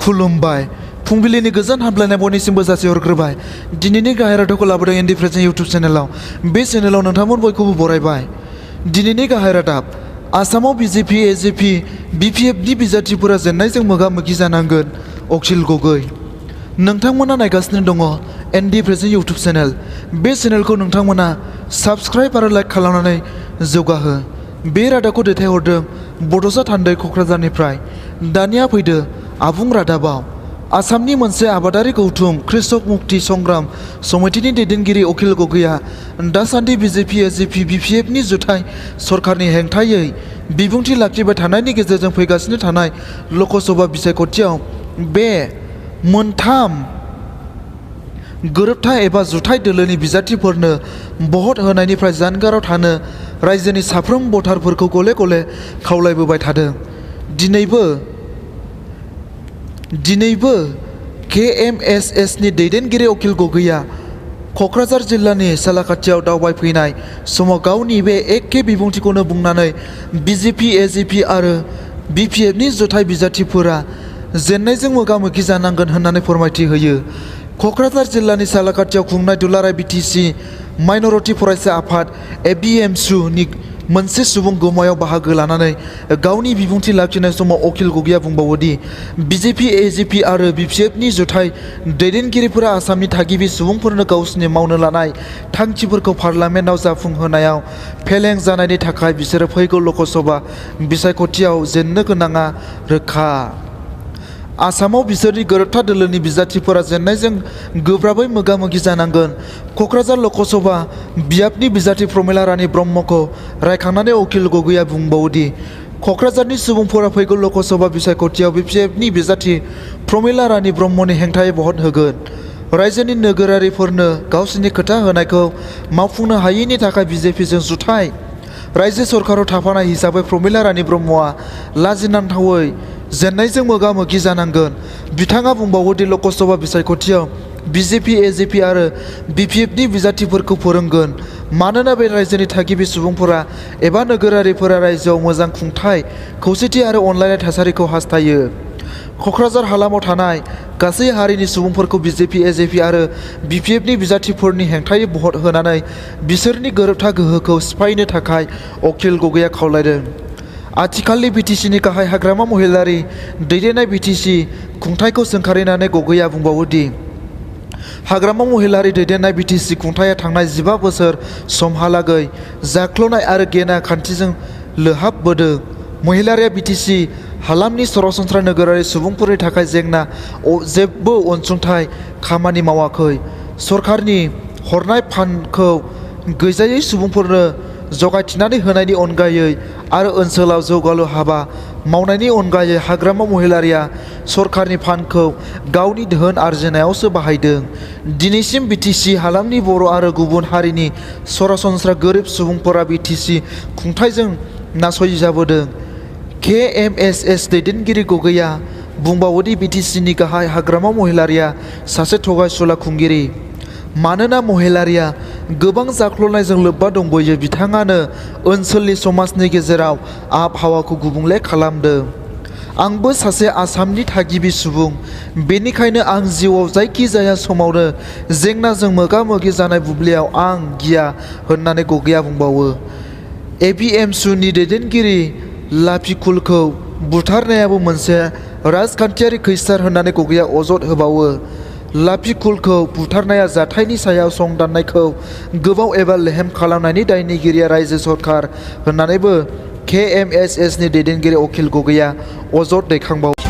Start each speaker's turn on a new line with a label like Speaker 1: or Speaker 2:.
Speaker 1: खुलुमबाय फुंबिलिनि गोजोन हामलायनाय बयनिसिमबो जासिहरग्रोबाय। दिनैनि गाहाय रादाबखौ लाबोदों एनडि प्रेजेन्ट इउटुब चेनेलाव। बे चेनेलाव नोंथांमोन बयखौबो बरायबाय। दिनैनि गाहाय रादाब आसामाव बिजेपि एजेपि बिपिएफनि बिजाथिफोरा जेन्नायजों मोगा मोगि जानांगोन अखिल गगৈ। नोंथांमोना नायगासिनो दङ एनडि प्रेजेन्ट इउटुब चेनेल। बे चेनेलखौ नोंथांमोना साबस्क्राइब आरो लाइक खालामनानै जौगाहो। बे रादाबखौ दैथायहरदों बड'सा थान्दै क'क्राझारनिफ्राय। दानिया फैदो आबुं रादाबाव। आसामनि मोनसे आबादारि गौथुम कृषक मुक्ति संग्राम समितिनि दैदेनगिरि अखिल गगैआ दासान्दि बिजेपि एजेपि बिपिएफनि जुथाइ सरकारनि हेंथायै बिबुंथि लाखिबाय थानायनि गेजेरजों फैगासिनो थानाय लकसभा बिसायख'थियाव बे मोनथाम गोरोबथा एबा जुथाइ दोलोनि बिजाथिफोरनो भट होनायनिफ्राय जानगाराव थानो रायजोनि साफ्रोम भटारफोरखौ गले गले खावलायबोबाय थादों। दिनैबो केएमएसएसनि दैदेनगिरि अखिल गगैआ क'क्राझार जिल्लानि सालाकाथियाव दावबायफैनाय समाव गावनि बे एखे बिबुंथिखौनो बुंनानै बिजेपि एजेपि आरो बिपिएफनि जुथाइ बिजाथिफोरा जेन्नायजों मोगा मोगि जानांगोन होननानै फोरमायथि होयो। क'क्राझार जिल्लानि सालाकाथियाव खुंनाय दुलाराय बिटिसि माइन'रिटि फरायसा आफाद एबिएमसुनि मोनसे सुबुं गौमायाव बाहागो लानानै गावनि बिबुंथि लाखिनाय समाव अखिल गगैआ बुंबावोदि बिजेपि एजेपि आरो बिपिएफनि जुथाइ दैदेनगिरिफोरा आसामनि थागिबि सुबुंफोरनो गावसोरनि मावनो लानाय थांखिफोरखौ पार्लामेन्टआव जाफुंहोनायाव फेलें जानायनि थाखाय बिसोरो फैगौ लकसभा बिसायख'थियाव जेननो गोनाङा रोखा। आसामाव बिसोरनि गोरोबथा दोलोनि बिजाथिफोरा जेन्नायजों गोब्राबै मोगा मोगि जानांगोन। क'क्राझार लकसभा बियाबनि बिजाथि प्रमिला रानी ब्रह्मखौ रायखांनानै अखिल गगैआ बुंबावोदि क'क्राझारनि सुबुंफोरा फैगौ लकसभा बिसायख'थियाव बिपिएफनि बिजाथि प्रमिला रानी ब्रह्मनि हेंथायै भट होगोन। रायजोनि नोगोरारिफोरनो गावसोरनि खोथा होनायखौ मावफुंनो हायैनि थाखाय बिजेपिजों जुथाइ रायजो सरकाराव थाफानाय हिसाबै प्रमिला रानी ब्रह्मआ लाजिनांथावै जेन्नायजों मोगा मोगि जानांगोन। बिथाङा बुंबावोदि लकसभा बिसायख'थियाव बिजेपि एजेपि आरो बिपिएफनि बिजाथिफोरखौ फोरोंगोन मानोना बे रायजोनि थागिबि सुबुंफोरा एबा नोगोरारिफोरा रायजोआव मोजां खुंथाय खौसेथि आरो अनलायनाय थासारिखौ हास्थायो। क'क्राझार हालामाव थानाय गासै हारिनि सुबुंफोरखौ बिजेपि एजेपि आरो बिपिएफनि बिजाथिफोरनि हेंथायै भट होनानै बिसोरनि गोरोबथा गोहोखौ सिफायनो थाखाय अखिल गगैआ खावलायदों। आथिखालनि बिटिसिनि गाहाय हाग्रामा महिलारि दैदेननाय बिटिसि खुंथायखौ सोंखारिनानै गगैआ बुंबावोदि हाग्रामा महिलारि दैदेननाय बिटिसि खुंथाया थांनाय 15 बोसोर समहालागै जाख्ल'नाय आरो गेना खान्थिजों लोहाबबोदों। महिलारिया बिटिसि हालामनि सरासनस्रा नोगोरारि सुबुंफोरनि थाखाय जेबो अनसुंथाइ खामानि मावाखै। सरकारनि हरनाय फान्डखौ गैजायै सुबुंफोरनो जगायथिनानै होनायनि अनगायै आरो ओनसोलाव जौगालु हाबा मावनायनि अनगायै हाग्रामा महिलारिया सरकारनि फान्डखौ गावनि धोन आरजिनायावसो बाहायदों। दिनैसिम बिटिसि हालामनि बर' आरो गुबुन हारिनि सरासनस्रा गोरिब सुबुंफोरा बिटिसि खुंथायजों नासयजाबोदों। केएमएसएस दैदेनगिरि गगैआ बुंबावोदि बिटिसिनि गाहाय हाग्रामा महिलारिया सासे थगायसुला खुंगिरि। मानोना महिलारिया गोबां जाख्ल'नायजों लोब्बा दंबोयो। बिथाङानो ओनसोलनि समाजनि गेजेराव आबहावाखौ गुबुंले खालामदों। आंबो सासे आसामनि थागिबि सुबुं, बेनिखायनो आं जिउआव जायखिजाया समावनो जेंनाजों मोगा मोगि जानाय बुब्लियाव आं गिया होननानै गगैआ बुंबावो। एबिएमसुनि दैदेनगिरि लाफिकुलखौ बुथारनायाबो मोनसे राजखान्थियारि खैसार होननानै गगैआ अजद होबावो। लाफिकुलखौ बुथारनाया जाथायनि सायाव संदाननायखौ गोबाव एबा लेहेम खालामनायनि दायनिगिरिया रायजो सरकार होननानैबो केएमएसएसनि दैदेनगिरि अखिल गगैआ अजद दैखांबावो।